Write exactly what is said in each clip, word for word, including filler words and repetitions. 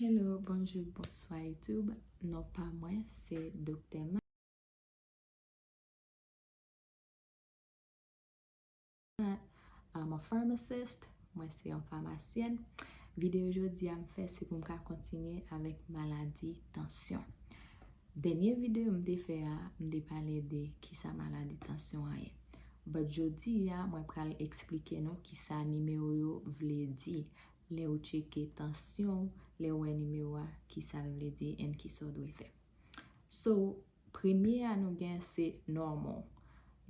Hello, bonjou, bonswa YouTube. Non pa mwen, se Doktè Ma. I'm a pharmacist. Mwen se yon famasyèn. Videyo jodi a m fè se pou m ka kontinye avèk maladi tansyon. Dènye videyo m te fè a, m te pale de kisa maladi tansyon an ye. But jodi a, mwen pral eksplike nou kisa nimewo yo vle di. Lè ou tcheke tansyon, lè ou wè nimewo a, kisa l vle di and kisa w dwe fè. So, premye a nou gen se normal.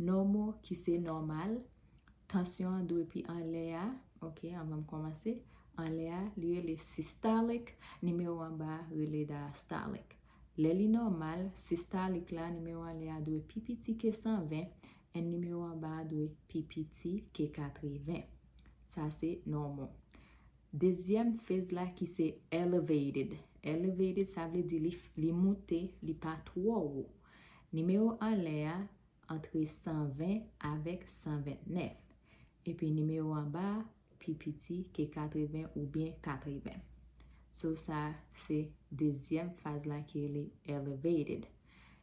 Normal ki se nòmal. Tansyon an dwe pi anlè a, ok, anvan m kòmanse. Anlè a, li rele systolic, nimewo anba a rele diastolic. Lè li nòmal, systolic la, nimewo anlè a dwe pi piti ke san ven, and nimewo anba a dwe pi piti ke katreven. Sa se normal. Dezyèm faz la ki se elevated. Elevated, sa vle di li, li moute, li pa twò wo. Nimewo anlè a antre san ven avèk san vennèf. Epi nimewo anba a pi piti ke katreven oubyen katreven. So sa se dezyèm faz la ki rele elevated.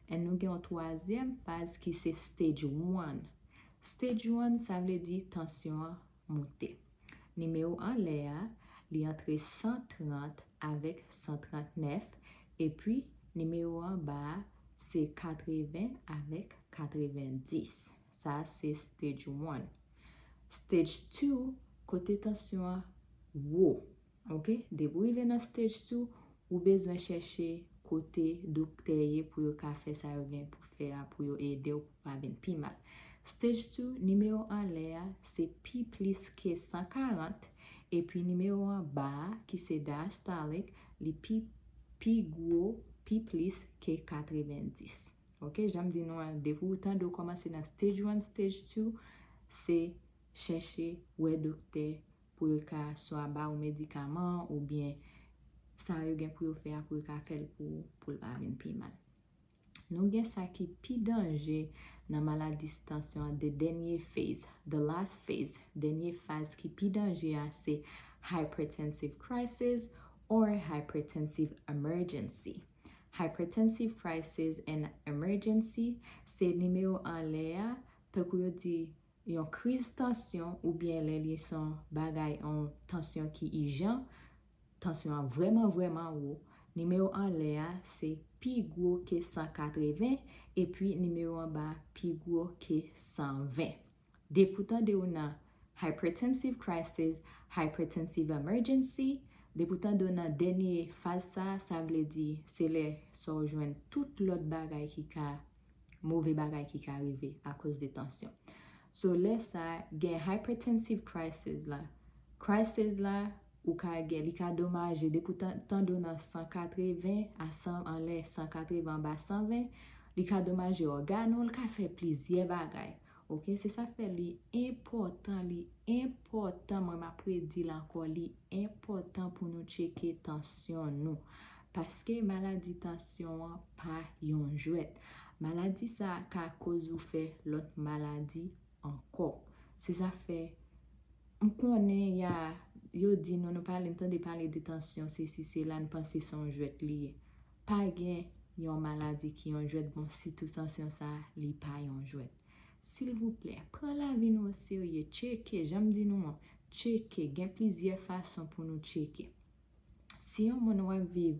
And nou gen yon twazyèm faz ki se stage one. Stage one, sa vle di tansyon an moute. Nimewo anlè a, li antre san trant avèk san trantnèf, epi nimewo anba a, se katreven avèk katrevendis. Sa se stage one. Stage two, kote tansyon an wo. Ok? Depi w rive nan stage two, ou bezwen chèche kote doktè ye pou yo ka fè sa yo gen pou fè a, pou yo ede w pou pa vin pi mal. Stage two, nimewo anlè a, se pi plis ke san karant, epi nimewo anba a, ki se diastolic, li pi, pi gwo, pi plis ke katrevendis. Ok, jan m di nou an, depi w tande w kòmanse nan stage one, stage two, se chèche wè doktè pou yo ka swa ba ou medikaman oubyen sa yo gen pou yo fè a pou yo ka fè l pou ou, pou l pa vin pi mal. Nou gen sa ki pi danje nan maladi tansyon an, the dènye phase, the last phase, dènye faz ki pi danje a se hypertensive crisis or hypertensive emergency. Hypertensive crisis and emergency se nimewo anlè a, tankou yo di yon kriz tansyon oubyen lè li se yon bagay, yon tansyon ki ijan, tansyon an vrèman, vrèman wo, nimewo anlè a se pi gwo ke san katreven, epi nimewo anba a pi gwo ke san ven. Depi w tande w nan hypertensive crisis, hypertensive emergency, depi w tande w nan dènye faz sa, sa vle di se lè sa w jwenn tout lòt bagay ki ka, move bagay ki ka rive akoz de tansyon. So, lè sa, gen hypertensive crisis la. Crisis la, ou ka gen, li ka domaje, depi w tan-, tande w nan san katreven a san, anlè san katreven, anba san ven, li ka domaje ògàn ou, li ka fè plizyè bagay. Ok, se sa fè li enpòtan, li enpòtan, mwen m ap redi l ankò, li enpòtan pou nou tcheke tansyon nou. Paske maladi tansyon an pa yon jwèt. Maladi sa a ka koz ou fè lòt maladi ankò. Se sa fè m konnen y a, yo di nou, nou pale, n tande pale de tansyon, se si, se la, n panse se yon jwèt li ye. Pa gen yon maladi ki yon jwèt, bon, sitou tansyon sa a, li pa yon jwèt. Silvouplè, pran lavi nou oserye, tcheke, jan m di nou an, tcheke, gen plizyè fason pou nou tcheke. Si yon moun w ap viv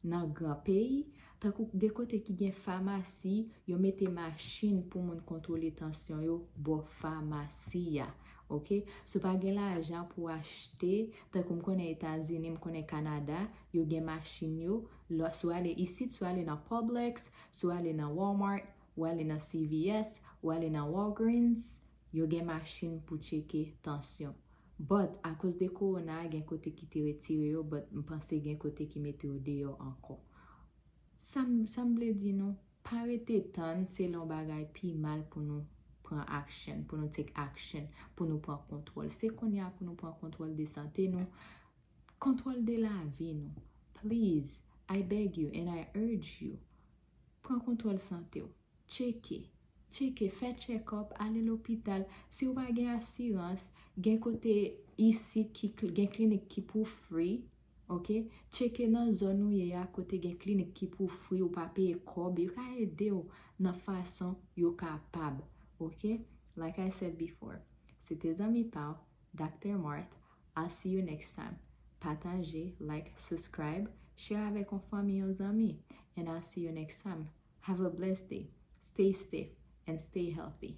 nan gran peyi, tankou gen kote ki gen famasi, yo mete machin pou moun kontwole tansyon yo bò famasi a. Ok? Si w pa gen lajan pou w achte, tankou m konnen Etazini, m konnen Kanada, yo gen machin yo, lò, si w ale isit, si w ale nan Publix, si w ale nan Walmart, w ale nan C V S, w ale nan Walgreens, yo gen machin pou tcheke tansyon. But, akoz de kowona a, gen kote ki te retire yo, but m panse gen kote ki mete yo deyò ankò. Sa m, sa m vle di nou, pa rete tann se lè yon bagay pi mal pou nou pran action, pou nou take action, pou nou pran kontwòl. Se kounye a pou nou pran kontwòl de sante nou, kontwòl de lavi nou. Please, I beg you and I urge you, pran kontwòl sante w. Tcheke, tcheke, fè check-up, ale lopital. Si w pa gen asirans, gen kote isit ki kl-, gen klinik ki pou free. Ok? Tcheke nan zòn ou ye a kote gen klinik ki pou fri, ou pa peye kòb, yo ka ede w nan fason yo kapab. Ok? Like I said before, se te zanmi pa w, Doctor Marth. I'll see you next time. Pataje, like, subscribe, share avèk yon fanmi, yon zanmi. And I'll see you next time. Have a blessed day. Stay safe and stay healthy.